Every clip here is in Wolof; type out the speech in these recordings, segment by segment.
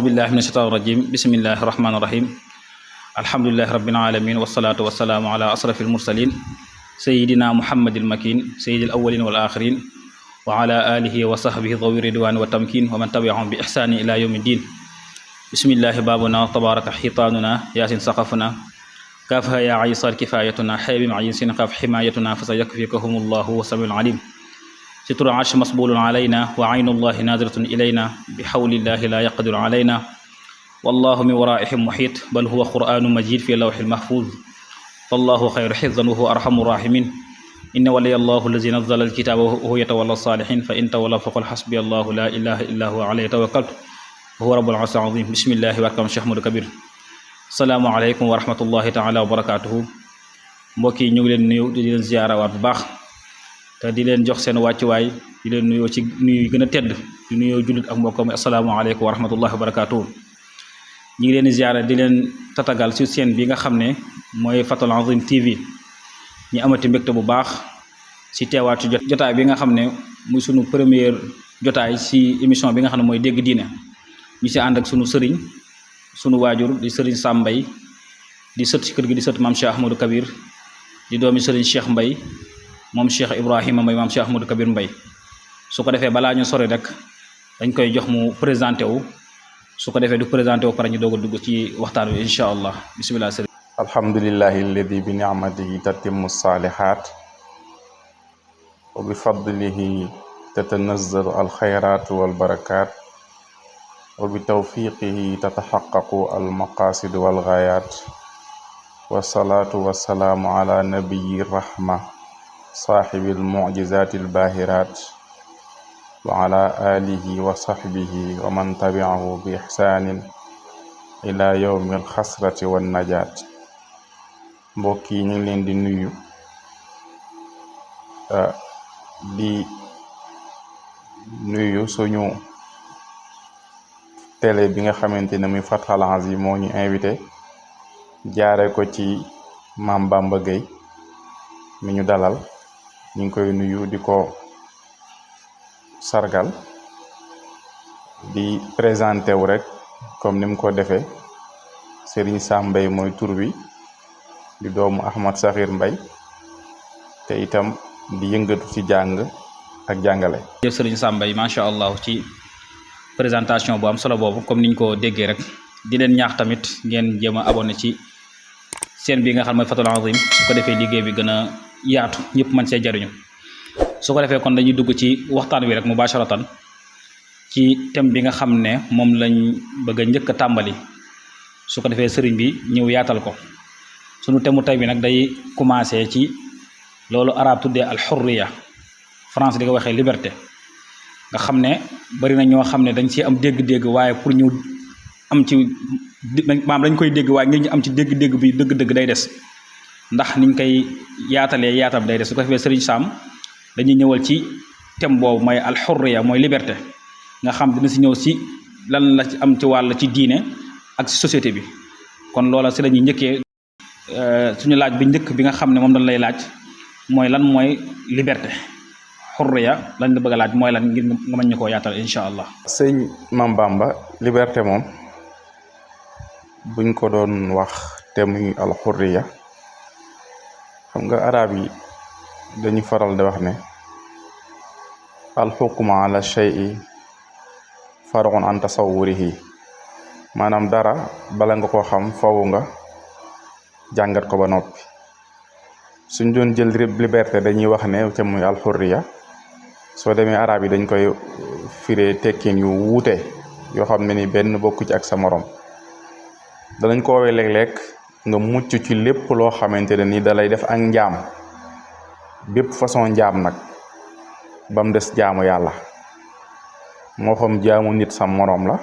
أعوذ بالله من الشيطان الرجيم بسم الله الرحمن الرحيم الحمد لله رب العالمين والصلاة والسلام على أشرف المرسلين سيدنا محمد المكين سيد الأولين والآخرين وعلى آله وصحبه ذوي الرضوان والتمكين ومن تبعهم بإحسان إلى يوم الدين بسم الله بابنا تبارك حيطاننا ياسين سقفنا كافها يا عيسى كفايتنا حبيب معين سنقف حمايتنا فسيكفيكهم الله وسميع العليم ستر عرش مصبول علينا وعين الله ناظرة إلينا بحول الله لا يقدر علينا والله من ورائهم محيط بل هو قرآن مجيد في اللوح المحفوظ فالله خير حفظا وهو أرحم الراحمين إن ولي الله الذي نزل الكتاب وهو يتولى الصالحين فإن تولوا فقل حسبي الله لا إله إلا هو عليه توكلت وهو رب العرش العظيم بسم الله وبركاته Cheikh Modou Kabir salaamaaleykum wa rahmatullahi taala wa barakaatuhu mbokk yi ñu ngi leen nuyu di leen ziyaarawaat bu baax te di leen jox seen wàccuwaay di leen nuyoo ci nuyu gën a tedd di nuyoo jullit ak mbokkam asalaamaaleykum wa rahmatullahi wa barakaatuhu ñu ngi leen di ziyaara di leen tatagal ci seen bi nga xam ne mooy Fathul Azim TV ñu amati mbégte bu baax ci teewaat ci jotaay bi nga xam ne muy sunu première jotaay ci émission bi nga xam ne mooy dégg diine ñu ci ànd ak sunu sëriñ sunu waajur di sëriñ Sam Mbaye di sët ci kër gi di sët maam Cheikh Ahmadou Kabir di doomi sëriñ Cheikh Mbaye moom Cheikh Ibrahima Mbaye maam Cheikh Ahmadou Kabir Mbaye su ko defee balaa ñu sori rek dañ koy jox mu présenté wu su ko defee du présenté wu pare ñu doog a dugg ci waxtaan wi incha allah bisimilah sëriñ. alhamdulillahi alladi bi ni'matihi tatimmu salihat wa bi fadlihi tatanazzalu alxayrat walbarakat wa bi tawfiqihi tataxaqaqu almaqasid walghayat wasalaatu wasalaamu ala nabiyi rahma saaxibi almucjizaati albaahirat wa ala alihi wa saxbihi wa man tabicahu bi ixsaanin ila yowmi alxasrati wannajaat mbokk yi ñu ngi leen di nuyu di nuyu suñu télé bi nga xamante ne muy Fathul Azim moo ñu invité jaare ko ci Maam Bamba Gueye mi ñu dalal ñu ngi koy nuyu di ko sargal di présenté wu rek comme ni mu ko defee Serigne Sam Mbaye mooy tur wi di doomu Ahmad Sakhir Mbaye te itam di yëngatu ci jàng ak jàngale. jërëjëf Serigne Sam Mbaye macha allah ci présentation bu am solo boobu comme niñ ko déggee rek di leen ñaax tamit ngeen jéem a abonné ci seen bi nga xam ne mooy Fathul Azim su ko defee liggéey bi gën a yaatu ñëpp mën see jariñu su ko defee kon dañuy dugg ci waxtaan wi rek mubasharatan ci thème bi nga xam ne moom lañ bëgg a njëkk a tàmbali su ko defee sëriñ bi ñëw yaatal ko sunu thème mu tey bi nag day commencé ci loolu arab tuddee al hurriya France di ko waxee liberté nga xam ne bari na ñoo xam ne dañ ci am dégg-dégg waaye pour ñu am ci maam dañ koy dégg waaye ngir ñu am ci dégg-dégg bi dëgg-dëgg day des ndax niñ koy yaatalee yaatal day des su ko defee Serigne Sam dañuy ñëwal ci thème boobu mooy alxurriya mooy liberté nga xam dina si ñëw si lan la ci am ci wàll ci diine ak si société bi kon loola si la ñuy njëkkee suñu laaj bi njëkk bi nga xam ne moom dañ lay laaj mooy lan mooy liberté xurriya lañ la bëgg a laaj mooy lan ngir nga mën ñu koo yaatal incha allah. sëñ Maam Bamba liberté moom buñ ko doon wax te muy alxurriya xam nga arab yi dañu faral di wax ne alxukmu ala shay'i far'un an tasawwurihi maanaam dara bala nga ko xam faw nga jàngat ko ba noppi suñ doon jël liberté dañuy wax ne te muy alxurriya soo demee arab yi dañ koy firee tekkin yu wuute yoo xam ne ni benn bokku ci ak sa morom danañ ko woowee léeg-léeg nga mucc ci lépp loo xamante ne ni dalay def ak njaam bépp façon njaam nag ba mu des jaamu yàlla moo xam jaamu nit sa morom la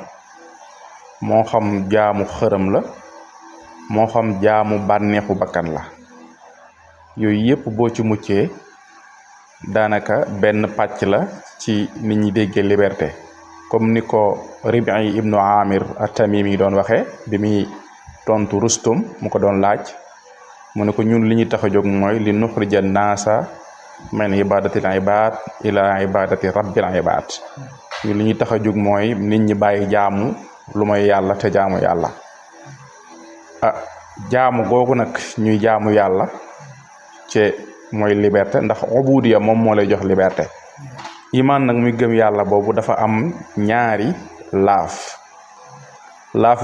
moo xam jaamu xërëm la moo xam jaamu bànneexu bakkan la yooyu yépp boo ci muccee daanaka benn pàcc la ci nit ñi déggee liberté comme ni ko Ribi ibnu Amir at-Tamimi doon waxee bi muy tontu Rustum mu ko doon laaj mu ne ko ñun li ñu tax a jóg mooy li nuxrija naasa min ibadatil ibad ila ibadati rabbil ibad ñun li ñu tax a jóg mooy nit ñi bàyyi jaamu lu may yàlla te jaamu yàlla jaamu googu nag ñuy jaamu yàlla ci mooy liberté ndax ubudiya moom moo lay jox liberté. iman nag muy gëm yàlla boobu dafa am ñaari laaf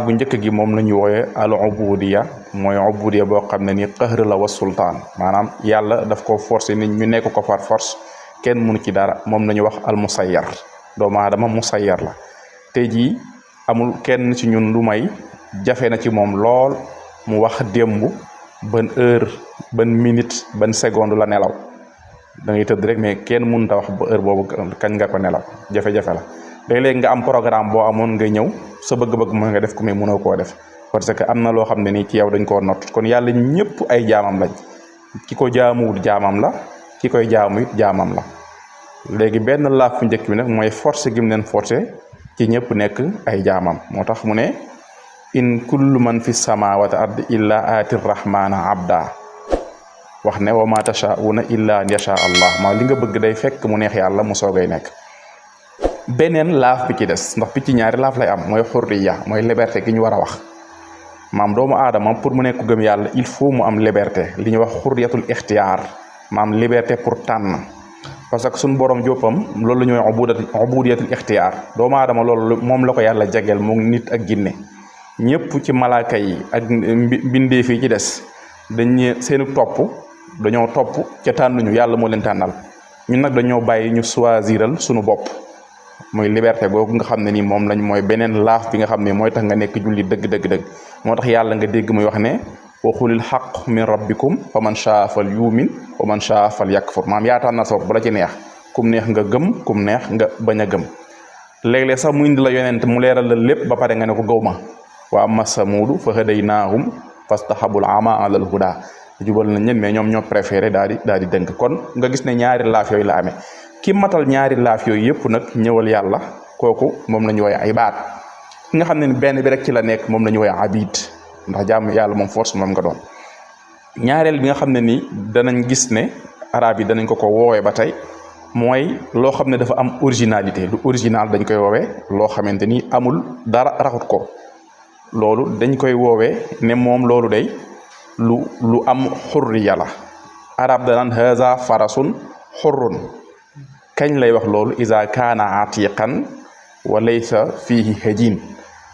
bu njëkk gi moom la ñu wooye al ubudiya mooy ubudiya boo xam ne ni qahr la wa sultaan maanaam yàlla daf ko forcé nit ñu nekk ko par force kenn mënu ci dara moom la ñu wax al musayyar doomu aadama musayyar la. tey jii amul kenn ci ñun lu may jafe na ci moom lool mu wax démb ban heure ban minute ban seconde la nelaw da ngay tëdd rek mais kenn mënut a wax ba heure boobu kañ nga ko nelaw jafe-jafe la. léeg-léeg nga am programme boo amoon nga ñëw sa bëgg-bëgg mooy nga def ko mais mënoo koo def parce que am na loo xam ne nii ci yow dañ koo not kon yàlla ñëpp ay jaamam lañ ki ko jaamuwul jaamam la ki koy jaamu it jaamam la. léegi benn laaf bu njëkk bi nag mooy forcé gi mu leen forcé ci ñëpp nekk ay jaamam moo tax mu ne in kullu man fi samawati ardi illa aati rahmana abda wax ne wa ma tashauna illa an yasha allah maa li nga bëgg day fekk mu neex yàlla mu soogay nekk. beneen laaf bi ci des ndax picc ñaari laaf lay am mooy xurriya mooy liberté gi ñu war a wax maam doomu aadama pour mu nekk gëm yàlla il faut mu am liberté li ñuy wax xurriyatul ixtiyaar maam liberté pour tànn parce que suñu borom joppam loolu la ñuy ubudiyatul ixtiyaar doomu aadama loolu moom la ko yàlla jageel moom nit ak ginne ñëpp ci malaaka yi ak mbindeef yi ci des dañ seenu topp dañoo topp ca tànnuñu yàlla moo leen tànnal ñun nag dañoo bàyyi ñu choisiral suñu bopp mooy liberté googu nga xam ne ni moom lañ mooy beneen laaf bi nga xam ne mooy tax nga nekk julli dëgg moo tax yàlla nga dégg muy wax ne wa qulil haqq min rabbikum fa man shaa fal yumin wa man shaa fal yakfur maam yaa tànn sa bopp bu la ci neex kum neex nga gëm kum neex nga bañ a gëm. léeg-léeg sax mu indi la yonent mu leeral la lépp ba pare nga ne ko gaw ma wa amma samuudu fa hadaynaahum fastahabul ama alal huda jubal nañ leen mais ñoom ñoo préféré daal di dënk kon nga gis ne ñaari laaf yooyu la amee. ki matal ñaari laaf yooyu yëpp nag ñëwal yàlla kooku moom la ñu woowee ay baat ki nga xam ne benn bi rek ci la nekk moom la ñu woowee abid ndax jaamu yàlla moom force moom nga doon. ñaareel bi nga xam ne ni danañ gis ne arab yi danañ ko woowee ba tey mooy loo xam ne dafa am originalité lu original dañ koy woowee loo xamante ni amul dara raxut ko loolu dañ koy woowee ne moom loolu day lu am xurriya la arab danaan haza farasun xurrun kañ lay wax loolu isa kaana atiqan wa laysa fihi hajin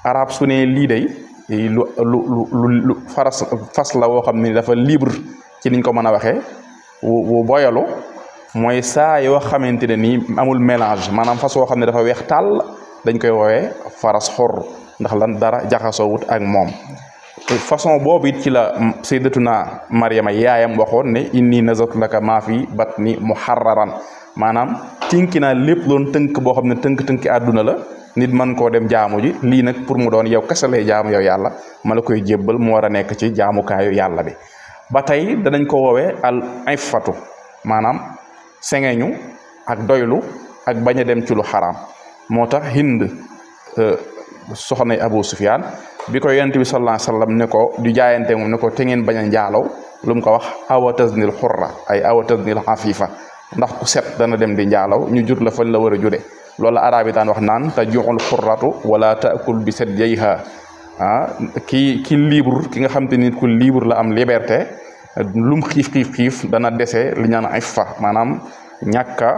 arab su ne lii day lu fas la woo xam ne dafa libre ci niñ ko mën a waxee wu boyalu mooy saa yoo xamante ne nii amul mélange maanaam fas woo xam ne dafa weex tàll dañ koy woowee faras xor ndax lan dara jaxasoo wut ak moom façon boobu it ci la sayyidatuna Maryama yaayam waxoon ne inni nazartu laka maa fi batni muharraran maanaam tinki naa lépp doon tënk boo xam ne tënk-tënki àdduna la nit mën koo dem jaamu ji lii nag pour mu doon yow kese lay jaamu yow yàlla ma la koy jébbal mu war a nekk ci jaamukaayu yàlla bi. ba tey danañ ko woowee al iffatu maanaam sengeñu ak doylu ak bañ a dem ci lu xaraam moo tax Hind soxnay Abu Sufyaan bi ko yonent bi sallallahu alayhi wasallam ne ko di jaayante moom ne ko te ngeen bañ a njaalaw lu mu ko wax awa tasnil xurra ay awa tasnil xafifa ndax ku set dana dem di njaalaw ñu jur la fan la war a jude loolu arab yi daan wax naan te juxul xurratu wala taakul bi set yeyha ki libre ki nga xam te nit ku libre la am liberté lum xiif dana dese li ñaan ay fa maanaam ñàkka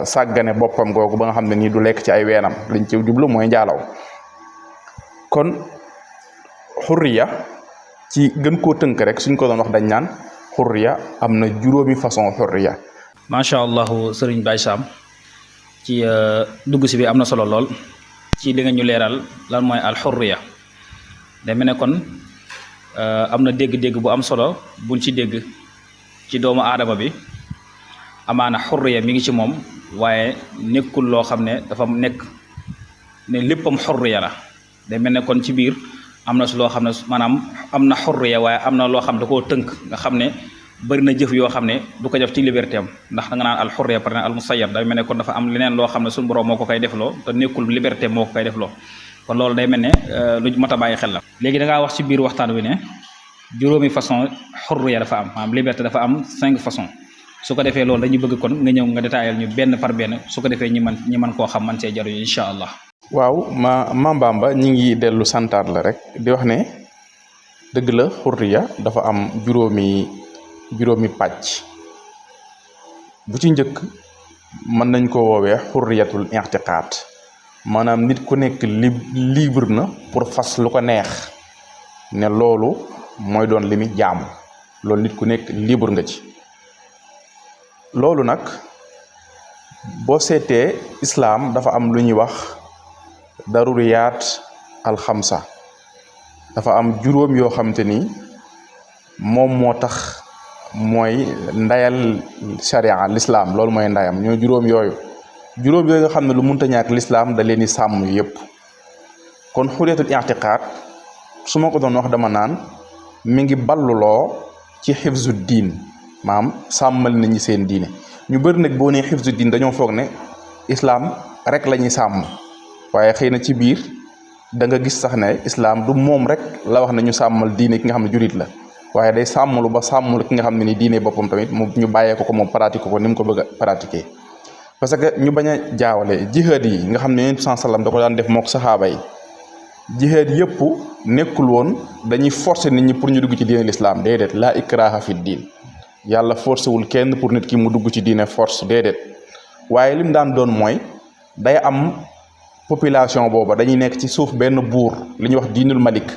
sàggane boppam googu ba nga xam ne nii du lekk ci ay weenam liñ ci jublu mooy njaalaw kon xurriya ci gën koo tënk rek suñ ko doon wax dañ naan xurriya am na juróomi façon xurriya. macha allah sëriñ Baye Sam ci dugg si bi am na solo lool ci li nga ñu leeral lan mooy al xurriya deme ne kon am na dégg-dégg bu am solo buñ ci dégg ci doomu aadama bi amaana xurriya mi ngi ci moom waaye nekkul loo xam ne dafa nekk ne léppam xurriya la day mel ne kon ci biir am na su loo xam ne maanaam am na xurriya waaye am na loo xam da koo tënk nga xam ne bëri na jëf yoo xam ne du ko def ci liberté am ndax da nga naan al xurriya par exemple al musayyar day mel ne kon dafa am leneen loo xam ne suñu borom moo ko koy defloo te nekkul liberté moo ko koy defloo kon loolu day mel ne lu mat a bàyyi xel la. léegi da ngaa wax ci biir waxtaan wi ne juróomi façon xurriya dafa am maanaam liberté dafa am 5 façons su ko defee loolu dañuy bëgg kon nga ñëw nga détaillé ñu benn par benn su ko defee ñi mën koo xam man see jaruñu incha allah. waaw ma Bamba ñi ngi dellu santaat la rek di wax ne dëgg la xurriya dafa am juróomi pàcc. bu ci njëkk mën nañ ko woowee xurriyatul i'tiqaad maanaam nit ku nekk libre na pour fas lu ko neex ne loolu mooy doon li muy jaamu loolu nit ku nekk libre nga ci. loolu nag boo seetee islaam dafa am lu ñuy wax daruriyaat alxamsa, dafa am juróom yoo xam te ni moom moo tax mooy ndayal sharia l'islam, loolu mooy ndayam ñoo juróom yooyu nga xam ne lu munta ñàkk l'islam da leen di sàmm yépp. kon xuriyatul i'tiqaad su ma ko doon wax dama naan mi ngi balluloo ci xifzu diin, maam sàmmal nit ñi seen diine. ñu bëri nag boo nee xifzu diin dañoo foog ne islam rek la ñuy sàmm, waaye xëy na ci biir da nga gis sax ne islam du moom rek la wax ne ñu sàmmal diine ki nga xam ne jurit la, waaye day sàmmalu ba sàmmul ki nga xam ne ni diine boppam tamit mu ñu bàyyee ko moom pratique ko ni mu ko bëgg a pratiquer. parce que ñu bañ a jaawale jihaad yi nga xam ne Yonent bi sallam da ko daan def mook saxaaba yi. jihaad yëpp nekkul woon dañuy forcer nit ñi pour ñu dugg ci diine l'islam, déedéet. laa ikraha fi diin, yàlla forcé wul kenn pour nit ki mu dugg ci diine force, déedéet. waaye lim daan doon mooy day am population booba dañuy nekk ci suuf benn buur li ñuy wax diinul malik.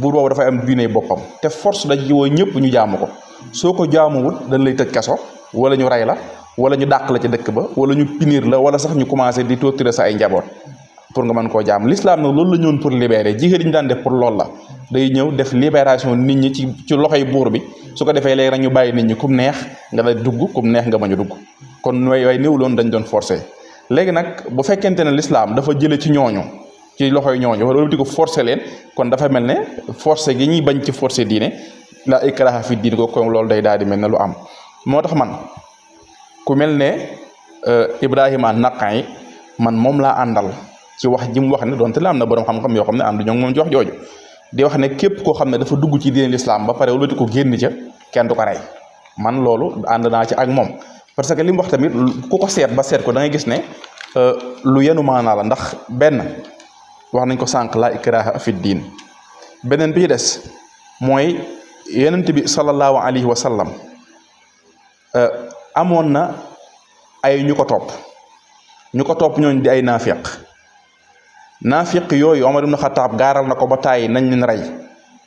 buur boobu dafay am diine boppam te force dañuy woo ñëpp ñu jaamu ko. soo ko jaamuwul dañ lay tëj kaso wala ñu rey la wala ñu dàq la ci dëkk ba wala ñu punir la wala sax ñu commencé di torturer sa ay njaboot pour nga mën koo jaam. l'islam nag loolu la ñëwoon pour libérer. jihaad yi ñu daan def pour loolu la, day ñëw def libération nit ñi ci loxoy buur bi. su ko defee léegi nag ñu bàyyi nit ñi kum neex nga da dugg kum neex nga bañ a dugg. kon way néewuloon dañ doon forcer. léegi nag bu fekkente ne l'islam dafa jële ci ñooñu ci loxoy ñooñu wala di ko forcer leen, kon dafa mel ne forcer gi ñuy bañ ci forcer diine la ikraha fi diin ko kon loolu day daal di mel ne lu am. moo tax man ku mel ne Ibrahima Naqa'i man moom laa àndal ci wax ji mu wax ne donte la am na borom xam-xam yoo xam ne àndu ñoo moom ci wax jooju di wax ne képp koo xam ne dafa dugg ci diine l'islam ba pare wala di ko génn ca kenn du ko rey. man loolu ànd naa ci ak moom parce que li mu wax tamit ku ko seet ba seet ko da ngay gis ne lu yenu maanaa la. ndax benn wax nañ ko sànq laa ikraha fi diin, beneen bi ci des mooy yonent bi sallallahu alayhi wa sallam amoon na ay ñu ko topp ñooñu di ay naafiq yooyu Omar ibn Khattab gaaral na ko ba tàyyi nañ leen rey.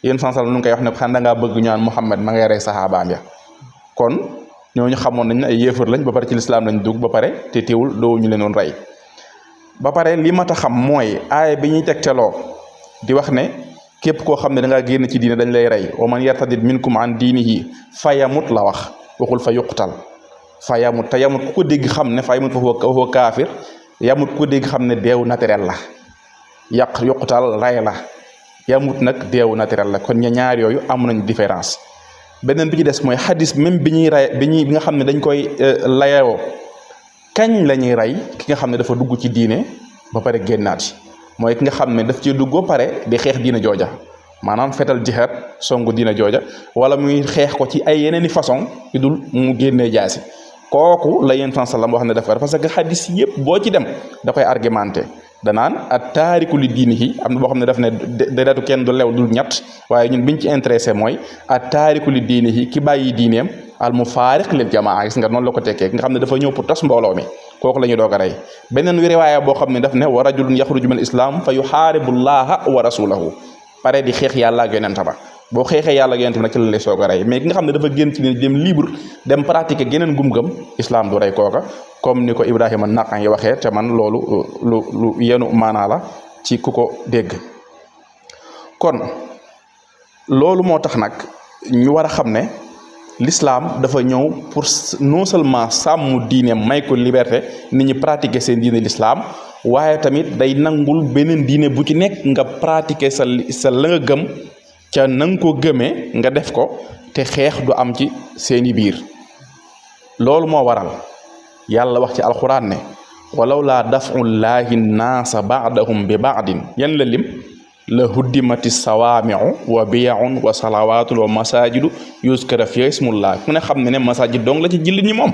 yéen sansal lu ngi koy wax ne xanaa dangaa bëgg ñu naan Muhammad ma ngay rey saxaabaam ya. kon ñooñu xamoon nañ ne ay yéefar lañ ba pare ci lislaam lañ dugg ba pare te teewul doo ñu leen doon rey. ba pare li mat a xam mooy aaya bi ñuy tegteloo di wax ne képp koo xam ne da ngaa génn ci diine dañ lay rey. wa man yartadid minkum an diinihi fa yamut la wax, waxul fa yuqtal. fa yamut te yamut ku ko dégg xam ne fa yamut fa huwa kaafir. yamut ku ko dégg xam ne deewu naturel la. yuqtal ray la. yamut nag deewu naturel la. kon ñaar yooyu am nañ différence. beneen bi ci des mooy xadis même bi nga xam ne dañ koy layoo kañ la ñuy rey ki nga xam ne dafa dugg ci diine ba pare génnaat ci. mooy ki nga xam ne daf ci dugg ba pare di xeex diine jooja, maanaam fetal jihaad songu diine jooja, wala muy xeex ko ci ay yeneeni façon yu dul mu génnee jaasi. kooku la yéen sallam wax ne dafa parce que xadis yëpp boo ci dem da koy argumenté. danaan at taariku li diinihi am na boo xam ne daf ne deretu kenn du lew dul ñett, waaye ñun biñ ci intéressé mooy at taariku li diinihi ki bàyyi diineem al mufaariq lil jamaa. gis nga noonu la ko tekkee nga xam ne dafa ñëw pour tas mbooloo mi, kooku la ñu doog a rey. beneen riwaaya boo xam ne daf ne wa rajulun yaxruju min islam fa yuxaaribu llaha wa rasulahu, pare di xeex yàlla ak yonent ba. boo xeexee yàlla ak yonent bi nag ci la lay soog a rey. mais ki nga xam ne dafa génn ci dem libre dem pratiquer geneen gum-gëm, islam du rey kooka, comme ni ko Ibrahima Naqa'i waxee. te man loolu lu yenu maanaa la ci ku ko dégg. kon loolu moo tax nag ñu war a xam ne l'islam dafa ñëw pour non seulement sàmm diine may ko liberté nit ñi pratiquer seen diine l'islam, waaye tamit day nangul beneen diine bu ci nekk nga pratiquer sa la nga gëm ca na nga ko gëmee nga def ko te xeex du am ci seeni biir. loolu moo waral yàlla wax ci alxuraan ne walaw laa daf'ullaahi naasa ba'dahum bi ba'din yan la lim la huddimati sawaami'u wa biya'un wa salawaatun wa masaajidu yuzkara fiihaa ismullaah. ku ne xam ne masajid dong la ci jullit ñi moom,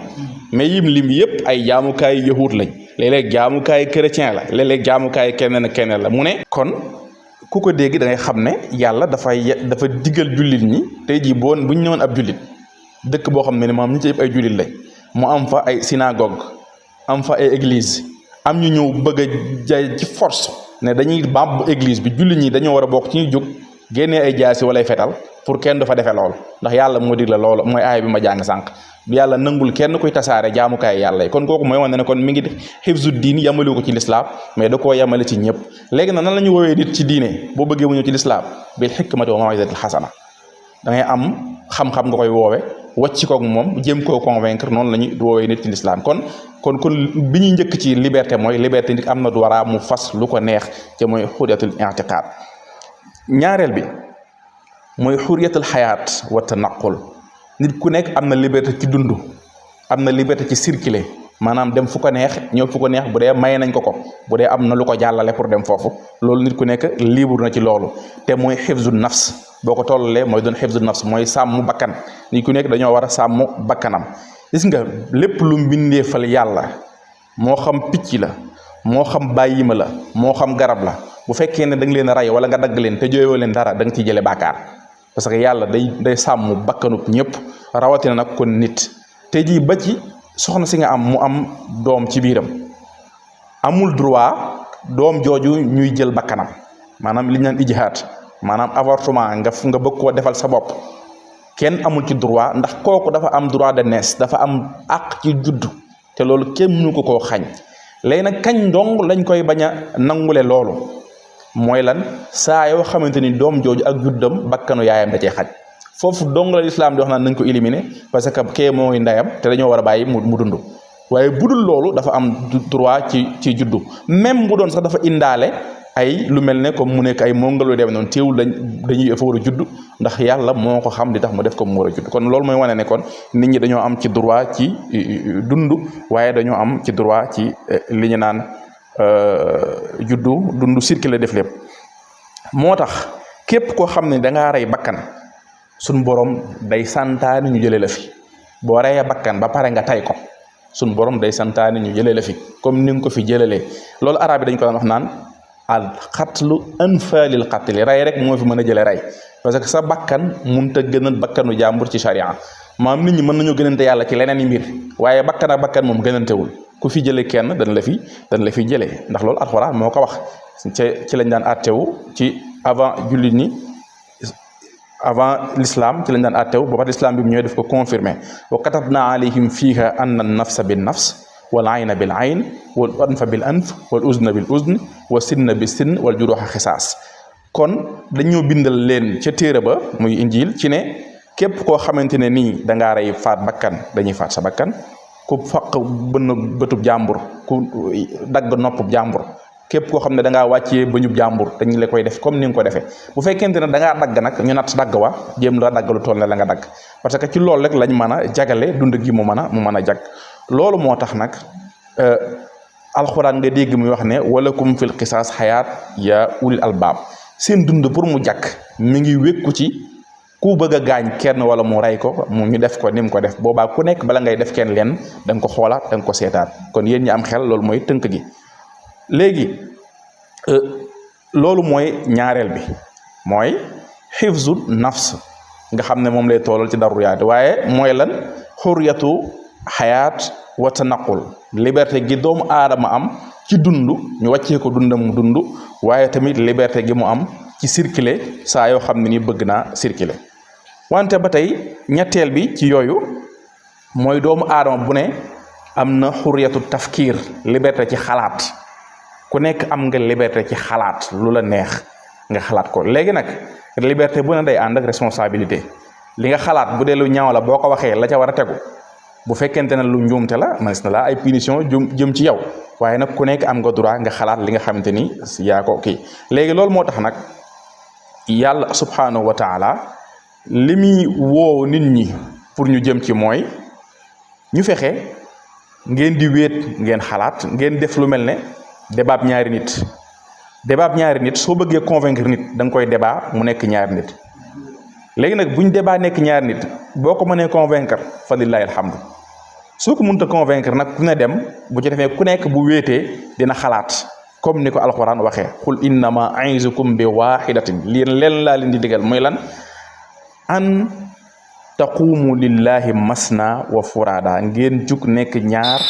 mais yim lim yëpp ay jaamukaay yahud lañ. léeg-léeg jaamukaay chrétien la léeg-léeg jaamukaay keneen ak keneen la mu ne kon ku ko dégg da ngay xam ne yàlla dafa digal jullit ñi tey jii bu ñu ñëwoon ab jullit dëkk boo xam ne maam ñi ci yëpp ay jullit lañ mu am fa ay synagogue am fa ay église am ñu ñëw bëgg a jaay ci force ne dañuy bàbb église bi jullit ñi dañoo war a bokk ci ñu jóg génnee ay jaasi wala ay fetal pour kenn du fa defee lool ndax yàlla moo digle loolu mooy aaya bi ma jàng sànq yàlla nangul kenn kuy tasaare jaamukaay yàlla yi kon kooku mooy wane ne kon mi ngi xifzu diin yamale ko ci lislaam mais da koo yamale ci ñëpp léegi nag nan la ñu woowee nit ci diine boo bëggee mu ñëw ci lislaam bil hikmati wa mawizatil xasana da ngay am xam-xam nga koy woowe wàcc koog moom jéem koo convaincre noonu la ñuy woowee nit ci lislaam kon bi ñuy njëkk ci liberté mooy liberté nit am na droit mu fas lu ko neex te mooy xuriyatul i'tiqaad ñaareel bi mooy xuriyatul xayaat wa tanaqul nit ku nekk am na liberté ci dund am na liberté ci circuler maanaam dem fu ko neex ñëw fu ko neex bu dee may nañ ko bu dee am na lu ko jàllale pour dem foofu loolu nit ku nekk libre na ci loolu te mooy xifzu nafs boo ko tollalee mooy doon xifzu nafs mooy sàmm bakkan nit ku nekk dañoo war a sàmm bakkanam gis nga lépp lu mbindeefal yàlla moo xam picc la moo xam bàyyima la moo xam garab la bu fekkee ne da nga leen a rey wala nga dagg leen te jooyoo leen dara da nga ciy jële bàkkaar parce que yàlla day sàmm bakkanub ñëpp rawatina nag kon nit te jii ba ci soxna si nga am mu am doom ci biiram amul droit doom jooju ñuy jël bakkanam maanaam li ñu naan ijhaad maanaam avortement nga bëgg koo defal sa bopp kenn amul ci droit ndax kooku dafa am droit de naissance dafa am àq ci judd te loolu kenn mënu ko koo xañ léegi nag kañ dong lañ koy bañ a nangule loolu mooy lan saa yoo xamante ni doom jooju ak juddam bakkanu yaayam da cee xaj foofu dong la lislaam di wax naan nañ ko éliminer parce que kee mooy ndeyam te dañoo war a bàyyi mu dund waaye budul loolu dafa am droit ci juddu même bu doon sax dafa indaale ay lu mel ne comme mu nekk ay mongal lu dem noonu teewul dañuy dafa war a judd ndax yàlla moo ko xam di tax mu def ko mu war a judd kon loolu mooy wane ne kon nit ñi dañoo am ci droit ci dund waaye dañoo am ci droit ci li ñu naan dund circuler def lépp moo tax képp koo xam ne dangaa rey bakkan suñ borom day santaane ñu jëlee la fi boo reyee bakkan ba pare nga tay ko suñ borom day santaane ñu jëlee la fi comme ni nga ko fi jëlalee loolu arab yi dañ ko daan wax naan al xatlu anfaalil xatli rey rek moo fi mën a jëlee rey parce que sa bakkan mënut a gënal bakkanu jàmbur ci charia maam nit ñi mën nañoo gënante yàlla ci leneen i mbir waaye bakkan ak bakkan moom gënantewul ku fi jëlee kenn dañ la fi jëlee ndax loolu alxuraan moo ko wax ci lañ daan attewu ci avant jullit ñi avant l'islam ci lañ daan attewu ba pare l'islam bi mu ñëwee daf ko confirmer wa katabna alayhim fiha anna nafsa bin nafs wal ayna bil ayn wal anfa bil anf wal uzna bil uzn wa sinna bis sinn wal juruha xisaas kon dañoo bindal leen ca téere ba muy injil ci ne képp koo xamante ne nii dangaa rey faat bakkan dañuy faat sa bakkan ku faq bënn bëtub jàmbur ku dagg noppub jàmbur képp koo xam ne dangaa wàccee bëñub jàmbur dañu la koy def comme ni nga ko defee bu fekkente ne dangaa dagg nag ñu natt dagg wa jéem la dagg lu toll ne la nga dagg parce que ci loolu rek lañ mën a jagale dund gi mu mën a jag loolu moo tax nag alxuraan nga dégg muy wax ne walakum fil qisaas xayaat ya ulil albaab seen dund pour mu jàkk mi ngi wékku ci ku bëgg a gaañ kenn wala mu rey ko mu ñu def ko ni mu ko def boobaa ku nekk bala ngay def kenn leen da nga ko xoolaat da nga ko seetaat kon yéen ñi am xel loolu mooy tënk gi léegi loolu mooy ñaareel bi mooy xifzu nafs nga xam ne moom lay toolal ci daruriyaat waaye mooy lan xuriyatu xayaat wa tanaqul liberté gi doomu aadama am ci dund ñu wàccee ko dundam mu dund waaye tamit liberté gi mu am ci circuler saa yoo xam ne ni bëgg naa circuler wante ba tey ñetteel bi ci yooyu mooy doomu aadama bu ne am na xuriyatu tafkiir liberté ci xalaat ku nekk am nga liberté ci xalaat lu la neex nga xalaat ko léegi nag liberté bu ne day ànd ak responsabilité li nga xalaat bu dee lu ñaaw la boo ko waxee la ca war a tegu bu fekkente ne lu njuumte la manis na la ay punition jëm ci yow waaye nag ku nekk am nga droit nga xalaat li nga xamante ni yaa ko kii léegi loolu moo tax nag yàlla subhanahu wa taala li muy woo nit ñi pour ñu jëm ci mooy ñu fexe ngeen di wéet ngeen xalaat ngeen def lu mel ne débat ñaari nit soo bëggee convaincre nit da nga koy débat mu nekk ñaari nit léegi nag buñ débat nekk ñaari nit boo ko mënee convaincre fa lillahi alhamdu soo ko mënta convaincre nag ku ne dem bu ci defee ku nekk bu wéetee dina xalaat comme ni ko alquran waxee qul innama aizukum bi waxidatin leen laa leen di digal mooy lan an taqumu lillahi masna wa furada ngeen jug nekk ñaar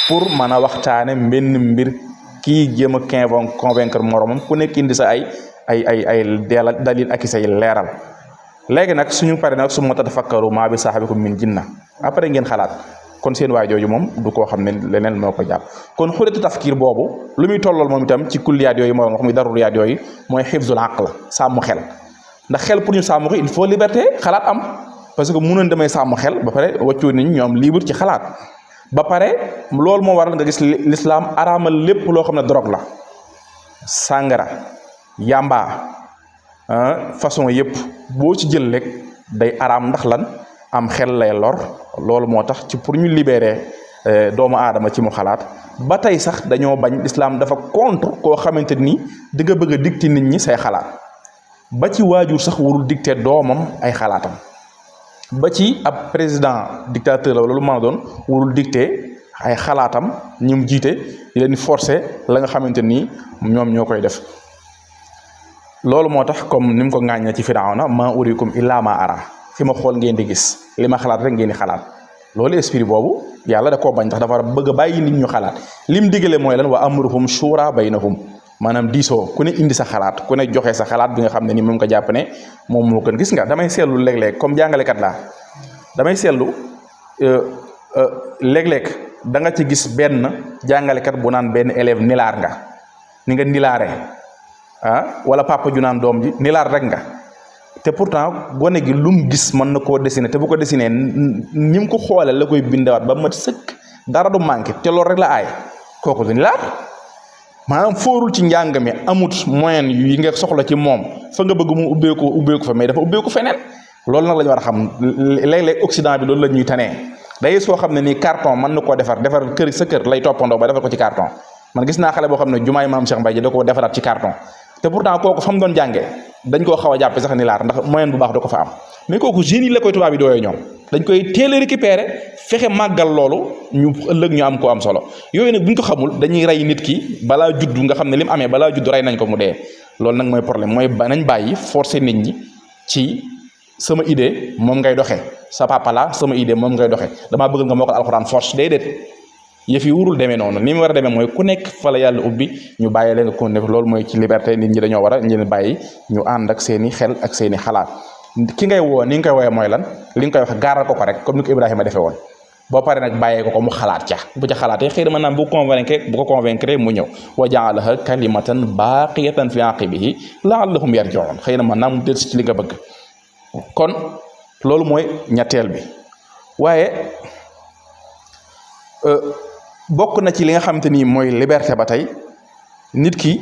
pour mën a waxtaane mbenn mbir kii jéem a convaincre moromam ku nekk indi sa ay dalil ak say leeral léegi nag suñu pare nag su ma tatafakkaru maa bi saahibikum min jinna après ngeen xalaat kon seen waay jooju moom du koo xam ne leneen moo ko jàpp kon xulatu tafkir boobu lu muy tollool moom itam ci kulliyaat yooyu moo wax muy daruriyaat yooyu mooy xifzul aql sàmm xel ndax xel pour ñu sàmm ko il faut liberté xalaat am parce que mënoon damay sàmm xel ba pare wàccoo nit ñi ñoom libre ci xalaat ba pare loolu moo waral nga gis l'islam araamal lépp loo xam ne drogue la sàngara yamba façon yëpp boo ci jël rek day araam ndax lan am xel lay lor loolu moo tax ci pour ñu libérer doomu aadama ci mu xalaat ba tey sax dañoo bañ l'islam dafa contre koo xamante ni di nga bëgg a dicter nit ñi say xalaat ba ci waajur sax warul dicter doomam ay xalaatam ba ci ab président dictateur la loolu mën a doon warul dicter ay xalaatam ñi mu jiite di leen forcer la nga xamante ni ñoom ñoo koy def loolu moo tax comme ni mu ko ŋaañee ci Firawna ma urikum illa ma ara fi ma xool ngeen di gis li ma xalaat rek ngeen di xalaat loolu esprit boobu yàlla da koo bañ ndax dafa bëgg a bàyyi nit ñu xalaat lim digale mooy lan wa amruhum shura baynahum maanaam diisoo ku ne indi sa xalaat ku ne joxe sa xalaat bi nga xam ne ni moom ko jàpp ne moom moo gën gis nga damay seetlu léeg-léeg comme jàngalekat laa damay seetlu léeg-léeg da nga ci gis benn jàngalekat bu naan benn élève nilaar nga ni nga nilaare wala papa ju naan doom ji nilaar rek nga te pourtant gone gi lu mu gis mën na koo dessiner te bu ko dessiner ni mu ko xoolee la koy bindawaat ba mat sëkk dara du manqué te loolu rek la aay kooku du nilaar maanaam foorul ci njàng mi amut moyen yi nga soxla ci moom fa nga bëgg mu ubbeeku fa mais dafa ubbeeku feneen loolu nag la ñu war a xam léeg-léeg Occident bi loolu la ñuy tanee day soo xam ne nii carton mën na koo defar kër sa kër lay toppandoo ba defar ko ci carton man gis naa xale boo xam ne jumaay maam Cheikh Mbaye ji da koo defaraat ci carton te pourtant kooku fa mu doon jàngee dañ koo xaw a jàppe sax ni laar ndax moyen bu baax da ko fa am mais kooku génie la koy tubaab yi dooyee ñoom dañ koy teel a récupérer fexe màggal loolu ñu ëllëg ñu am ko am solo yooyu nag bu ñu ko xamul dañuy rey nit ki balaa juddu nga xam ne li mu amee balaa juddu rey nañ ko mu dee loolu nag mooy problème mooy nañ bàyyi forcer nit ñi ci sama idée moom ngay doxee sa papa la sama idée moom ngay doxee damaa bëgg nga mokkal alxuraan force déedéet yëf yi wurul demee noonu ni mu war a demee mooy ku nekk fa la yàlla ubbi ñu bàyyi leen nga ko def loolu mooy ci liberté nit ñi dañoo war a ñeen bàyyi ñu ànd ak seeni xel ak seeni xalaat ki ngay woo ni nga koy woowee mooy lan li nga koy wax gaaral ko rek comme ni ko Ibrahima defee woon boo paree nag bàyyee ko mu xalaat ca bu ca xalaatee xëy na mën naa bu ko convaincre mu ñëw wa jaalaha kalimatan baqiyatan fi aqibihi laallahum yarjiun xëy na mën naa mu dellusi ci li nga bëgg kon loolu mooy ñetteel bi waaye bokk na ci li nga xamante ni mooy liberté ba tey nit ki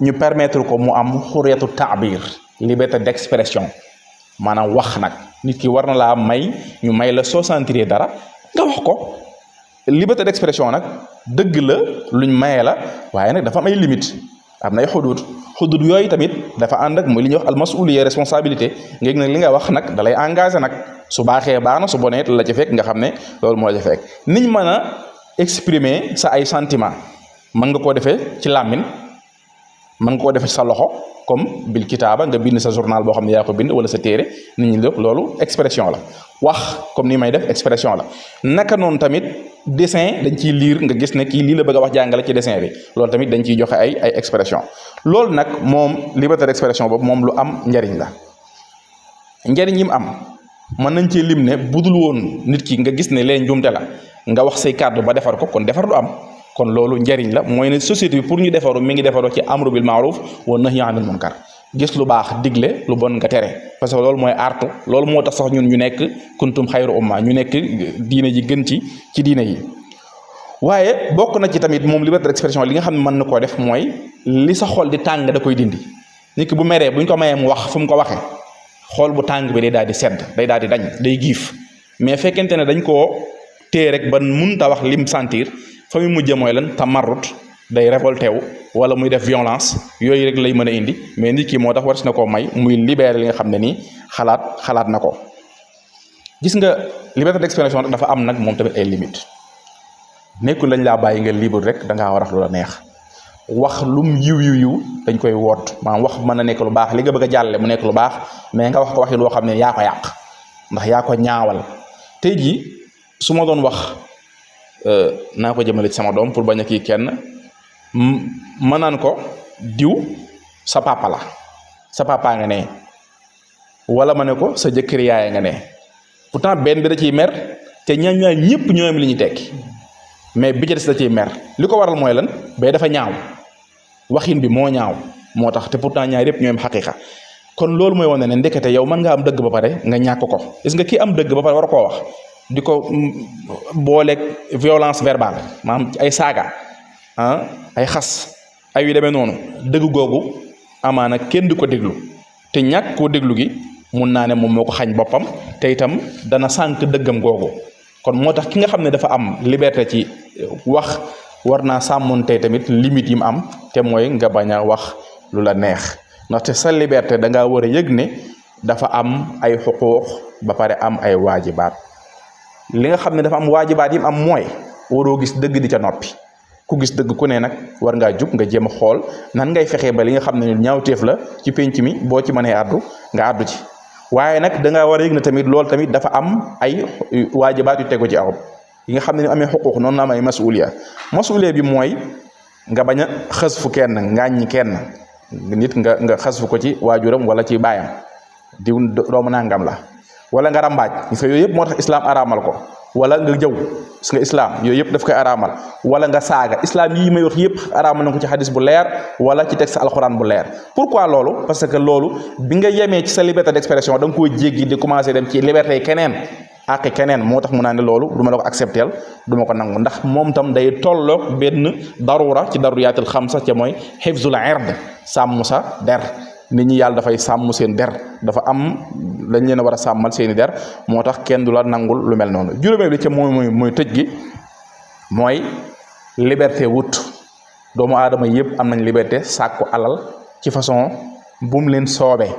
ñu permettre ko mu am xuriyatu taabir liberté d'expression maanaam wax nag nit ki war na laa may ñu may la soo sentir dara nga wax ko liberté d'expression nag dëgg la luñ maye la waaye nag dafa am ay limite am na ay xudud yooyu tamit dafa ànd ak mooy li ñuy wax almasuliya responsabilité nga nag li nga wax nag dalay engagé nag su baaxee baax na su bonee la ca fekk nga xam ne loolu moo la ca fekk niñ mën a exprimer sa ay sentiment mën nga koo defee ci làmmiñ mën nga koo defee ci sa loxo comme bil kitaaba nga bind sa journal boo xam ne yaa ko bind wala sa téere nit ñi loolu expression la wax comme ni may def expression la naka noonu tamit dessin dañ ciy lire nga gis ne kii lii la bëgg a wax jàngale ci dessin bi loolu tamit dañ ciy joxe ay expression loolu nag moom liberté d'expression boobu moom lu am njariñ la njariñ yi mu am mën nañ cee lim ne budul woon nit ki nga gis ne leen njuumte la nga wax say kàddu ba defar ko kon defar du am kon loolu njariñ la mooy ne société bi pour ñu defaru mi ngi defaroo ci amru bil maaruf wa nahyi anil munkar gis lu baax digle lu bon nga tere parce que loolu mooy artu loolu moo tax sax ñun ñu nekk kuntum xayru umma ñu nekk diine ji gën ci diine yi waaye bokk na ci tamit moom liberté d'expression li nga xam ne mën na koo def mooy li sa xol di tàng da koy dindi nit ki bu meree buñ ko mayee mu wax fu mu ko waxee xol bu tàng bi day daal di sedd day daal di dañ day giif mais fekkente ne dañ koo téye rek ba mënta wax lim sentir fa muy mujjee mooy lan tamarrut day révolté wu wala muy def violence yooyu rek lay mën a indi mais nit ki moo tax war na koo may muy libérer li nga xam ne nii xalaat na ko gis nga liberté d'expression dafa am nag moom tamit ay limite nekkul lañ laa bàyyi nga libre rek da ngaa war a wax lu la neex wax lum yiw dañ koy woot maanaam wax mën na nekk lu baax li nga bëgg a jàlle mu nekk lu baax mais nga wax ko waxi loo xam ne yaa ko yàq ndax yaa ko ñaawal tey jii su ma doon wax naa ko jëmale ci sama doom pour bañ a kii kenn ma naan ko diw sa papa la sa papa nga ne wala ma ne ko sa jëkkër yaay nga ne pourtant benn bi da ciy mer te ñaar ñëpp ñoo am li ñu tekki mais bi ci des da ciy mer li ko waral mooy lan bee dafa ñaaw waxin bi moo ñaaw moo tax te pourtant ñaar yëpp ñoo am xaqiqa kon loolu mooy wane ne ndekete yow mën nga am dëgg ba pare nga ñàkk ko gis nga kii am dëgg ba pare war koo wax di ko booleeg violence verbale maanaam ay saaga ay xas ay yu demee noonu dëgg googu amaana kenn du ko déglu te ñàkk koo déglu gi mun naa ne moom moo ko xañ boppam te itam dana sànq dëggam googu kon moo tax ki nga xam ne dafa am liberté ci wax war naa sàmmoon tey tamit limite yi mu am te mooy nga bañ a wax lu la neex ndaxte sa liberté da ngaa war a yëg ne dafa am ay xuquuq ba pare am ay waajibaat li nga xam ne dafa am waajibaat yi mu am mooy waroo gis dëgg di ca noppi ku gis dëgg ku ne nag war ngaa jug nga jéem a xool nan ngay fexee ba li nga xam ne ñaawteef la ci penc mi boo ci mënee addu nga addu ci waaye nag da nga war a yëg ne tamit loolu tamit dafa am ay waajibaat yu tegu ci aw yi nga xam ne ni amee xuquuq noonu la am ay masuuliya bi mooy nga bañ a xës fu kenn ngaaññi kenn nit nga xës fu ko ci waajuram wala ci baayam diw doomu nangam la wala nga rambaaj gis nga yooyu yëpp moo tax islam araamal ko wala nga jëw gis nga islam yooyu yëpp daf koy araamal wala nga saaga islam yi may wax yëpp araamal na ko ci xadis bu leer wala ci texte alxuraan bu leer pourquoi loolu parce que loolu bi nga yemee ci sa liberté d'expression da nga koo jéggi di commencer dem ci liberté yi keneen ak keneen moo tax mu naa ne loolu du ma la ko accepteel du ma ko nangu ndax moom tam day tolloog benn darura ci daruriyaatul xamsa ca mooy hifzul ird sàmm sa der nit ñi yàlla dafay sàmm seen der dafa am lañ leen a war a sàmmal seeni der moo tax kenn du la nangul lu mel noonu juróomeel bi ca mooy tëj gi mooy liberté wut doomu aadama yëpp am nañ liberté sàkku alal ci façon bu mu leen soobee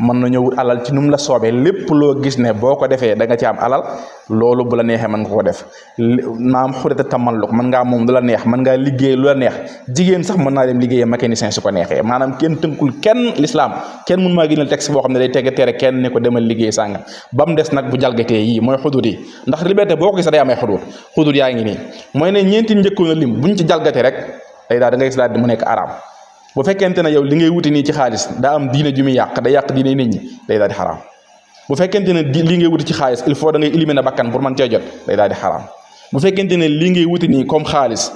mën nañoo wut alal ci nu mu la soobee lépp loo gis ne boo ko defee da nga ci am alal loolu bu la neexee mën nga ko def maam xurata tamalluk mën ngaa moom lu la neex mën ngaa liggéey lu la neex jigéen sax mën naa dem liggéeyee mécanicien su ko neexee maanaam kenn tënkul kenn l'islam kenn mun maa gënal texte boo xam ne day tege tere kenn ne ko demal liggéey sàngam ba mu des nag bu jalgatee yii mooy xudud yi ndax liberté boo ko gis day am ay xudud yaa ngi nii mooy ne ñeenti njëkkoon a lim buñ ci jalgatee rek day daal da ngay gis daal di mu nekk araam bu fekkente ne yow li ngay wuti nii ci xaalis daa am diine ju muy yàq day yàq diine nit ñi day daal di xaraam bu fekkente ne li ngay wuti ci xaalis il faut da ngay éliminer bakkan pour mën cee jot day daal di xaraam bu fekkente ne li ngay wuti nii comme xaalis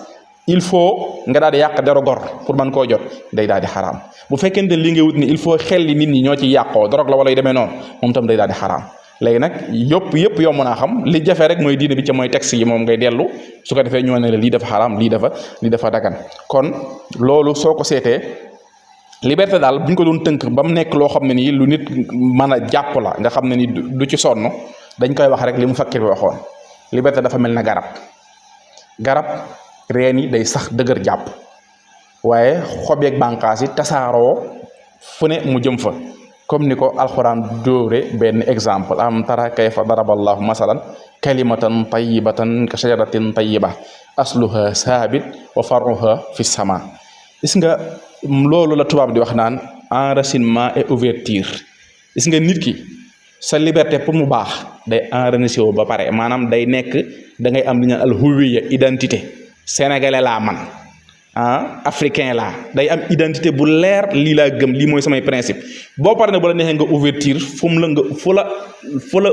il faut nga daal di yàq dero gor pour mën koo jot day daal di xaraam bu fekkente ne li ngay wuti nii il faut xel li nit ñi ñoo ci yàqoo dorog la wala yu demee noonu moom tam day daal di xaraam léegi nag yëpp yomb naa xam li jafe rek mooy diine bi ca mooy texte yi moom ngay dellu su ko defee ñoo ne la lii dafa xaraam lii dafa dagan kon loolu soo ko seetee liberté daal bu ñu ko doon tënk ba mu nekk loo xam ne nii lu nit mën a jàpp la nga xam ne ni du ci sonn dañ koy wax rek li mu fakkir bi waxoon liberté dafa mel na garab reen yi day sax dëgër jàpp waaye xob yeeg bànqaas yi tasaaroo fu ne mu jëm fa comme ni ko alxuraan dóore benn exemple am tara kayfa daraballahu masalan kalimatan tayyibatan ka shajaratin tayyiba asluha saabit wa faruha fi sama gis nga loolu la tubaab di wax naan enracinement et ouverture gis nga nit ki sa liberté pour mu baax day enraciné wu ba pare maanaam day nekk da ngay am li ñu al huwiya identité sénégalais laa man africain laa day am identité bu leer lii laa gëm lii mooy samay principe boo pare ne bu la neexee nga ouverture fu la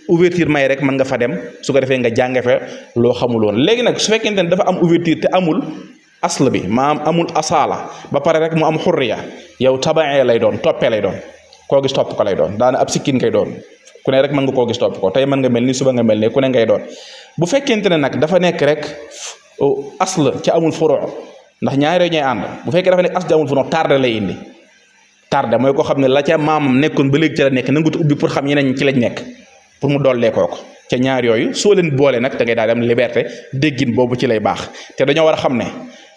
ouverture may rek mën nga fa dem su ko defee nga jànge fa loo xamuloon léegi nag su fekkente ne dafa am ouverture te amul asl bi maanaam amul asala ba pare rek mu am xurriya yow tabaxee lay doon toppee lay doon koo gis topp ko lay doon daana ab sikkin ngay doon ku ne rek mën nga koo gis topp ko tey mën nga mel ni suba nga mel ni ku ne ngay doon bu fekkente ne nag dafa nekk rek asl ci amul furu ndax ñaari ñooy ànd bu fekkee dafa nekk asl ci amul furu tardé lay indi tardé mooy koo xam ne la ca maamam nekkoon ba léegi ci la nekk nangut ubbi pour xam ñeneen ci lañ nekk pour mu dollee ko ca ñaar yooyu soo leen boole nag da ngay daal di am liberté déggin boobu ci lay baax te dañoo war a xam ne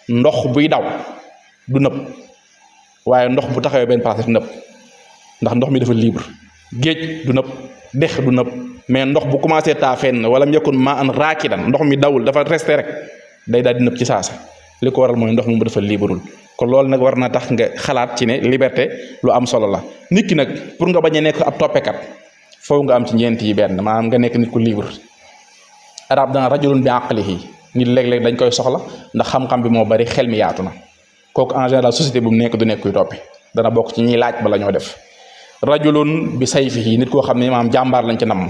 ndox buy daw du nëb waaye ndox bu taxawee benn place du nëb ndax ndox mi dafa libre géej du nëb dex du nëb mais ndox bu commencé taa fenn wala mu yakun maa an raakidan ndox mi dawul dafa resté rek day daal di nëb ci saasa li ko waral mooy ndox mi dafa liibarul kon loolu nag war na tax nga xalaat ci ne liberté lu am solo la nit ki nag pour nga bañ a nekk ab toppekat foofu nga am ci ñeent yi benn maanaam nga nekk nit ku libre arab dana rajulun bi aqlihi nit léeg-léeg dañ koy soxla ndax xam-xam bi moo bari xel mi yaatu na kooku en général société bu mu nekk du nekk kuy toppe dana bokk ci ñiy laaj bala ñoo def rajulun bi sayfihi nit koo xam ne maanaam jàmbaar lañ ci namm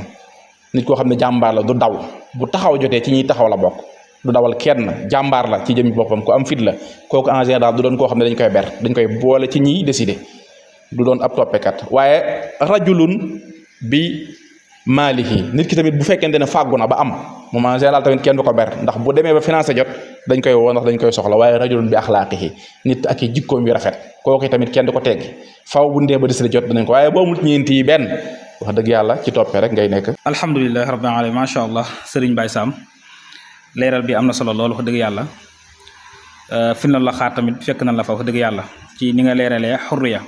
nit koo xam ne jàmbaar la du daw bu taxaw jotee ci ñiy taxaw la bokk du dawal kenn jàmbaar la ci jëmi boppam ku am fit la kooku en général du doon koo xam ne dañ koy ber dañ koy boole ci ñiy décider du doon ab toppekat waaye rajulun bi maalihi nit ki tamit bu fekkente ne fàggu na ba am moom en général tamit kenn du ko ber ndax bu demee ba financé jot dañ koy woo ndax dañ koy soxla waaye rajulun bi axlaaqihi nit ak i jikkoom yu rafet kooku tamit kenn du ko teggi faw bu ndee ba décider jot danañ ko waaye boo mut ñeenti yi benn wax dëgg yàlla ci toppee rek ngay nekk. alhamdulilah rabbil alamin macha allah Serigne Baye Sam leeral bi am na solo lool wax dëgg yàlla fi na la xaar tamit fekk na la fa wax dëgg yàlla ci ni nga leeralee xurriya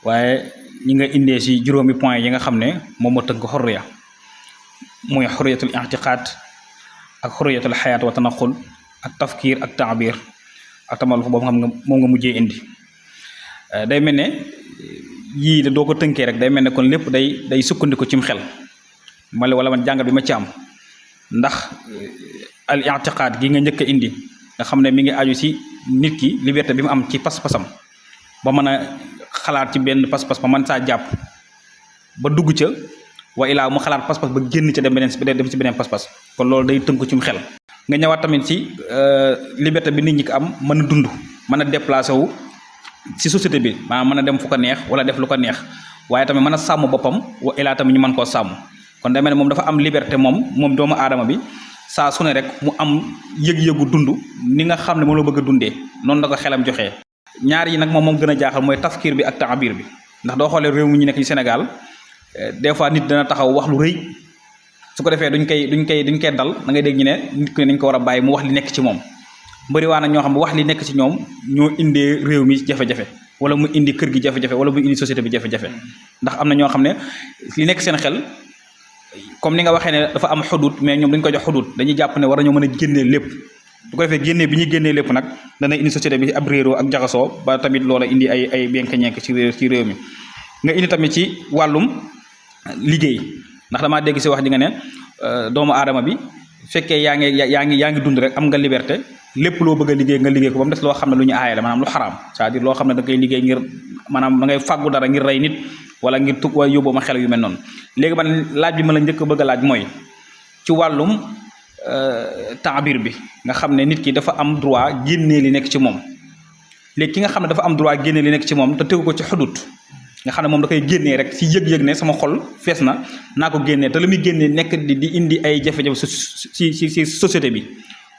waaye ñi nga indee si juróomi point yi nga xam ne moom moo tënk xurriya muy xurriyatul i'tiqaad ak xurriyatul xayaat wa tanaqul ak tafkiir ak taabir ak tamaluf boobu xam nga moom nga mujjee indi day mel ne yii da doo ko tënkee rek day mel ne kon lépp day sukkandiku cim xel wala man jàngat bi ma ci am ndax al i'tiqaad gi nga njëkk a indi nga xam ne mi ngi aju si nit ki liberté bi mu am ci pas-pasam ba mën a xalaat ci benn pas-pas ba mën saa jàpp ba dugg ca wa ilaa mu xalaat pas-pas ba génn ca dem ci beneen pas-pas kon loolu day tënku cim xel nga ñëwaat tamit ci liberté bi nit ñi ko am mën a dund mën a déplacé wu ci société bi maanaam mën a dem fu ko neex wala def lu ko neex waaye tamit mën a sàmm boppam wa ilaa tamit ñu mën koo sàmm kon day mel ne moom dafa am liberté moom doomu aadama bi saa su ne rek mu am yëg-yëgu dund ni nga xam ne moom la bëgg a dundee noonu la ko xelam joxee ñaar yi nag moom gën a jaaxal mooy tafkir bi ak taabir bi ndax doo xoolee réew mi ñu nekk ci Sénégal des fois nit dana taxaw wax lu rëy su ko defee duñ koy dal da ngay dégg ñu ne nit ki nañ ko war a bàyyi mu wax li nekk ci moom bëri waa na ñoo xam ne wax li nekk ci ñoom ñoo indee réew mi jafe-jafe wala mu indi kër gi jafe-jafe wala mu indi société bi jafe-jafe ndax am na ñoo xam ne li nekk seen xel comme ni nga waxee ne dafa am xudut mais ñoom dañ ko jox xudut dañuy jàpp ne war nañoo mën a génnee lépp su ko defee génnee bi ñuy génnee lépp nag dana indi société bi ab réeroo ak jaxasoo ba tamit loola indi ay benk-ñenk ci réew mi nga indi tamit ci wàllum liggéey ndax damaa dégg si wax ji nga ne doomu aadama bi fekkee yaa ngi dund rek am nga liberté lépp loo bëgg a liggéey nga liggéey ko ba mu des loo xam ne lu ñu aaye la maanaam lu xaraam c'est-à-dire loo xam ne da ngay liggéey ngir maanaam da ngay fàggu dara ngir rey nit wala ngir tug wala yóbboo ma xel yu mel noonu léegi man laaj bi ma la njëkk a bëgg a laaj mooy ci wàllum taabir bi nga xam ne nit ki dafa am droit génnee li nekk ci moom léegi ki nga xam ne dafa am droit génnee li nekk ci moom te tegu ko ci xudut nga xam ne moom da koy génnee rek ci yëg-yëg ne sama xol fees na naa ko génnee te la muy génnee nekk di indi ay jafe-jafe ci société bi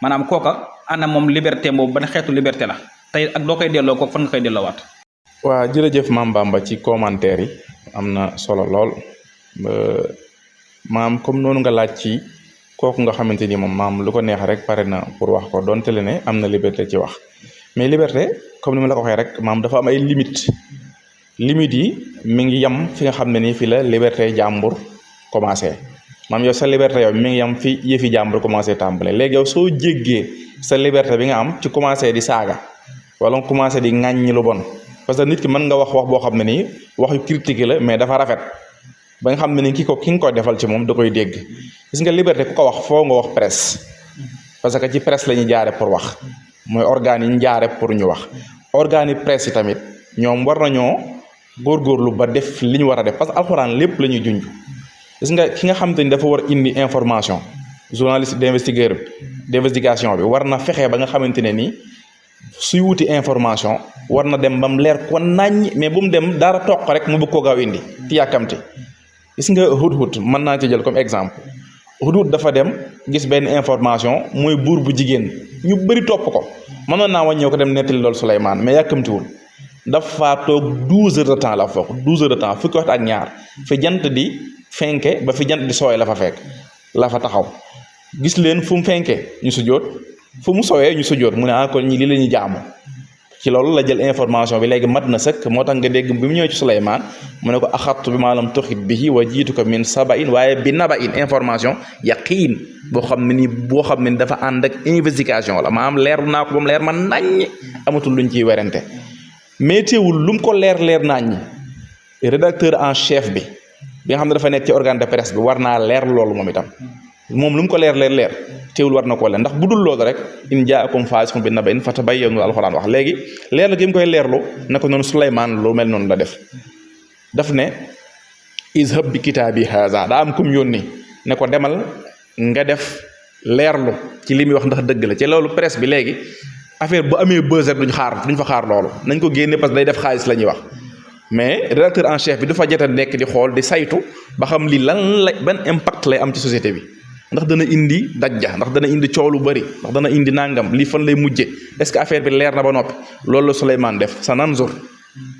maanaam kooka ana moom liberté boobu ban xeetu liberté la tey ak doo koy delloo kooku fan nga koy delloowaat. waa jërëjëf Mame Bamba ci commentaire yi am na solo lool maam comme noonu nga laaj ci kooku nga xamante ni moom maam lu ko neex rek pare na pour wax ko donte le ne am na liberté ci wax mais liberté comme ni ma la ko waxee rek maam dafa am ay limites yi mi ngi yem fi nga xam ne nii fi la liberté jàmbur commencé maam yow sa liberté yow mi ngi yem fi yëfi jàmbur commencé tàmbale léegi yow soo jéggee sa liberté bi nga am ci commencé di saaga wala nga commencé di ŋàññi lu bon parce que nit ki mën nga wax boo xam ne nii wax yu critique la mais dafa rafet ba nga xam ne ni ki nga ko defal ci moom da koy dégg gis nga liberté ku ko wax foo nga wax presse parce que ci presse la ñuy jaare pour wax mooy organes yi ñu jaare pour ñu wax organes yi presse yi tamit ñoom war nañoo góorgóorlu ba def li ñu war a def parce que alxuraan lépp la ñuy junj gis nga ki nga xam te ni dafa war indi information journaliste d'investigation bi war na fexe ba nga xamante ne nii suy wuti information war na dem ba mu leer ko naññ mais bu mu dem dara toq rek mu bëgg koo gaaw indi ti yàkkamti gis nga hudhud mën naa ci jël comme exemple hudhud dafa dem gis benn information mooy buur bu jigéen ñu bëri topp ko mënoon naa wàññeeku ko dem nettali loolu Souleymane mais yàkkamtiwul dafa toog 12 heures de temps la foog 12 heures de temps fukki waxtu ak ñaar fi jant di fenke ba fi jant di sooy la fa fekk la fa taxaw gis leen fu mu fenke ñu sujjóot fu mu sooyee ñu sujjóot mu ne kon ñi lii la ñuy jaamu ci loolu la jël information bi léegi mat na sëkk moo tax nga dégg bi mu ñëwee ci Souleymane mu ne ko axattu bi maa lam tuxit bihi wa jiituka min sabain waaye bi nabain information yaqiin boo xam ne ni dafa ànd ak investigation la maanaam leerlu naa ko ba mu leer ma naññ amatul luñ ciy werante mais teewul lu mu ko leer naññ rédacteur en chef bi nga xam ne dafa nekk ci organe de presse bi war naa leer loolu moom itam moom lu mu ko leer teewul war na koo leer ndax bu dul loolu rek in jaakum faasiqun bi naba'in fatabayyanu alxuraan wax léegi leer la gi mu koy leerlu na ko noonu Suleymaan lu mel noonu la daf ne izhab bi kitaabi haza daa am kum yónni ne ko demal nga def leerlu ci li muy wax ndax dëgg la ci loolu presse bi léegi affaire bu amee buzz rek duñ fa xaar loolu nañ ko génne parce que day def xaalis la ñuy wax mais rédacteur en chef bi dafa jota nekk di xool di saytu ba xam lii ban impact lay am ci société bi ndax dana indi dajja ndax dana indi coow lu bari ndax dana indi nangam lii fan lay mujje est-ce que affaire bi leer na ba noppi loolu la Souleymane def sa nanzur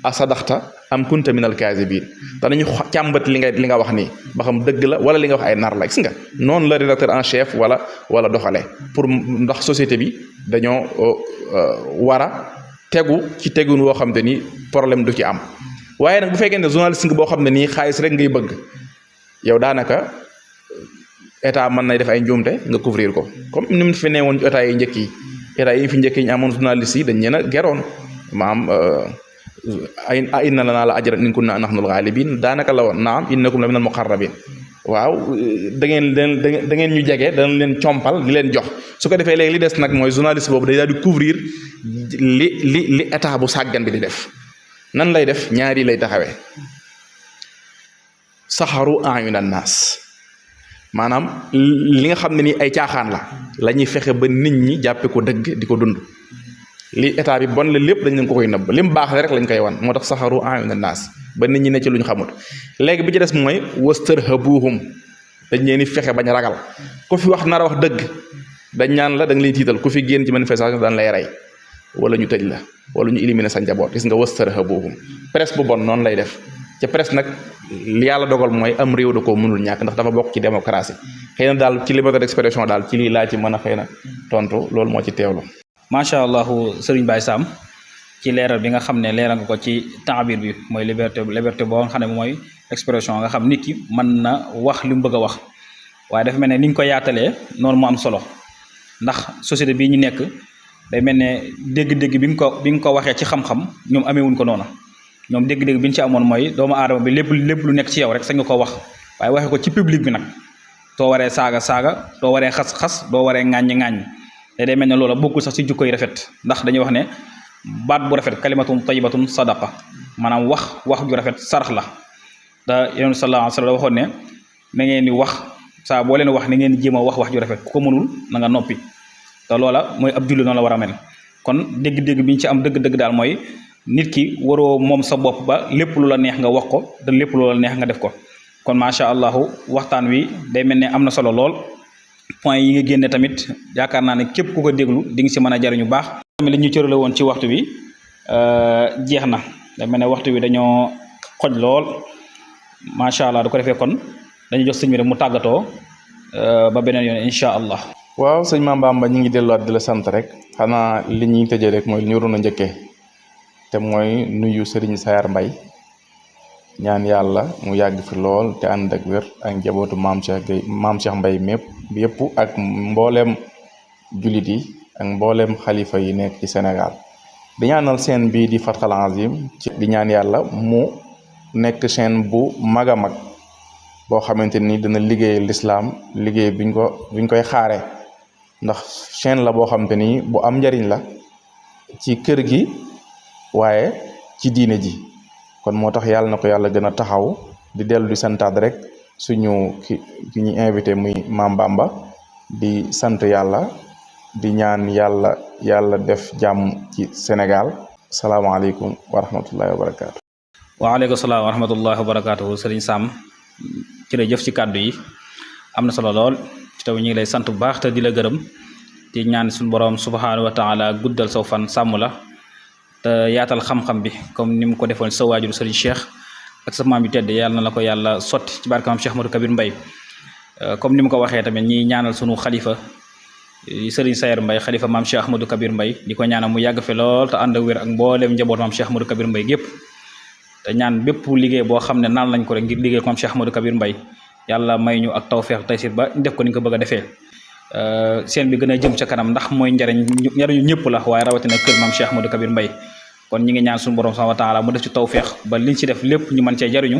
a sadaxta am kunta minal kaasibiin danañu càmbat li nga wax nii ba xam dëgg la wala li nga wax ay nar la gis nga noonu la rédacteur en chef wala doxale pour ndax société bi dañoo war a tegu ci tegun woo xam te ni problème du ci am waaye nag bu fekkee ne journaliste nga boo xam ne nii xaalis rek ngay bëgg yow daanaka état mën nay def ay njuumte nga couvrir ko comme ni mu fi ne woon état yi njëkk yi fi njëkk yi ñu amoon journaliste yi dañ leen a geroon maam inna lanaa la ajran in kunna nahnul ghaalibiin daanaka la woon naam innakum la minal muqarrabiin waaw da ngeen ñu jege danañ leen compal di leen jox su ko defee léegi li des nag mooy journaliste boobu day daal di couvrir li état bu sàggan bi di def nan lay def ñaari lay taxawee saxaru ayunan naas maanaam li nga xam ne ni ay caaxaan la ñuy fexe ba nit ñi jàppe ko dëgg di ko dund li état bi bon la lépp dañ leen ko koy nëbb lim baax la rek lañ koy wan moo tax saxaru ayunan naas ba nit ñi ne ci luñ xamut léegi bi ci des mooy wastarhabuhum dañ leen di fexe bañ ragal ku fi wax nar a wax dëgg dañ ñaan la da nga lay tiital ku fi génn ci manifestation dañ lay rey wala ñu tëj la wala ñu éliminer sa njaboot gis nga wastarhabuhum presse bu bon noonu lay def ca presse nag li yàlla dogal mooy am réew da koo mënul ñàkk ndax dafa bokk ci démocratie xëy na daal ci liberté d'expression daal ci lii laa ci mën a xëy na tontu loolu moo ci teewlu. macha allah sëriñ Baye Sam ci leeral bi nga xam ne leeral nga ko ci taabir bi mooy liberté boo nga xam ne mooy expression nga xam nit ki mën na wax li mu bëgg a wax waaye dafa mel ne ni ñu ko yaatalee noonu mu am solo ndax société bii ñu nekk day mel ne dégg-dégg bi nga ko waxee ci xam-xam ñoom ameewuñ ko noonu ñoom dégg-dégg bi ñu ci amoon mooy doomu aadama bi lépp lu nekk ci yow rek sañ nga ko wax waaye waxee ko ci public bi nag doo waree saaga doo waree xas doo waree ŋàññ te day mel ne loola bokkul sax ci jukko yi rafet ndax dañuy wax ne baat bu rafet kalimatun tayyibatun sadaqa maanaam wax ju rafet sarax la da yonent sallallahu alayhi wa sallam waxoon ne na ngeen di wax saa boo leen wax na ngeen di jéem a wax ju rafet ku ko mënul na nga noppi te loola mooy ab julli noonu la war a mel kon dégg-dégg bi ñu ci am dëgg-dëgg daal mooy nit ki waroo moom sa bopp ba lépp lu la neex nga wax ko te lépp lu la neex nga def ko kon macha allahu waxtaan wi day mel ne am na solo lool point yi nga génne tamit yaakaar naa ne képp ku ko déglu di nga si mën a jariñu baax. tamit li ñu cërale woon ci waxtu bi jeex na day mel ne waxtu bi dañoo xoj lool macha allah du ko defee kon dañu jox sëñ bi rek mu tàggatoo ba beneen yoon incha allah. waaw sëñ Mame Bamba ñu ngi delluwaat di la sant rek xanaa li ñuy tëjee rek mooy li ñu waroon a njëkkee te mooy nuyu Serigne Sayar Mbaye ñaan yàlla mu yàgg fi lool te ànd ak wér ak njabootu maam Cheikh Mbaye mépp yëpp ak mbooleem jullit yi ak mbooleem xalifa yi nekk ci Sénégal di ñaanal seen bii di Fathul Azim di ñaan yàlla mu nekk chaîne bu mag a mag boo xamante ni dana liggéey lislaam liggéey biñ koy xaare ndax chaîne la boo xamante ni bu am njariñ la ci kër gi waaye ci diine ji kon moo tax yàlla na ko yàlla gën a taxaw di dellu di santaat rek suñu ki ñu invité muy Mame Bamba di sant yàlla di ñaan yàlla def jàmm ci Sénégal salaamaaleykum wa rahmatullahi wa barakaatu. waaleykum salaam wa rahmatullahi wa barakaatu Serigne Sam jërëjëf ci kàddu yi am na solo lool ci taw ñu ngi lay sant bu baax te di la gërëm di ñaan suñu borom subhaanahu wa taala guddal saw fan sàmm la te yaatal xam-xam bi comme ni mu ko defoon sa waajur Serigne Cheikh ak sa maam bi tedd yàlla na la ko yàlla sotti ci barke maam Cheikh Ahmadou Kabir Mbaye comme ni mu ko waxee tamit ñi ñaanal sunu xalifa Serigne Sayar Mbaye xalifa maam Cheikh Ahmadou Kabir Mbaye di ko ñaanal mu yàgg fi lool te ànd ak wér ak mbooleem njaboot maam Cheikh Ahmadou Kabir Mbaye gépp te ñaan bépp liggéey boo xam ne naan lañ ko rek ngir liggéey comme Cheikh Ahmadou Kabir Mbaye yàlla may ñu ak tawfeex taysir ba def ko ni nga ko bëgg a defee seen bi gën a jëm ca kanam ndax mooy njariñu ñëpp la waaye rawatina kër maam Cheikh Ahmadou Kabir Mbaye kon ñi ngi ñaan suñu borom subhanahu wa taala mu def ci tawfeex ba liñ ci def lépp ñu mën cee jariñu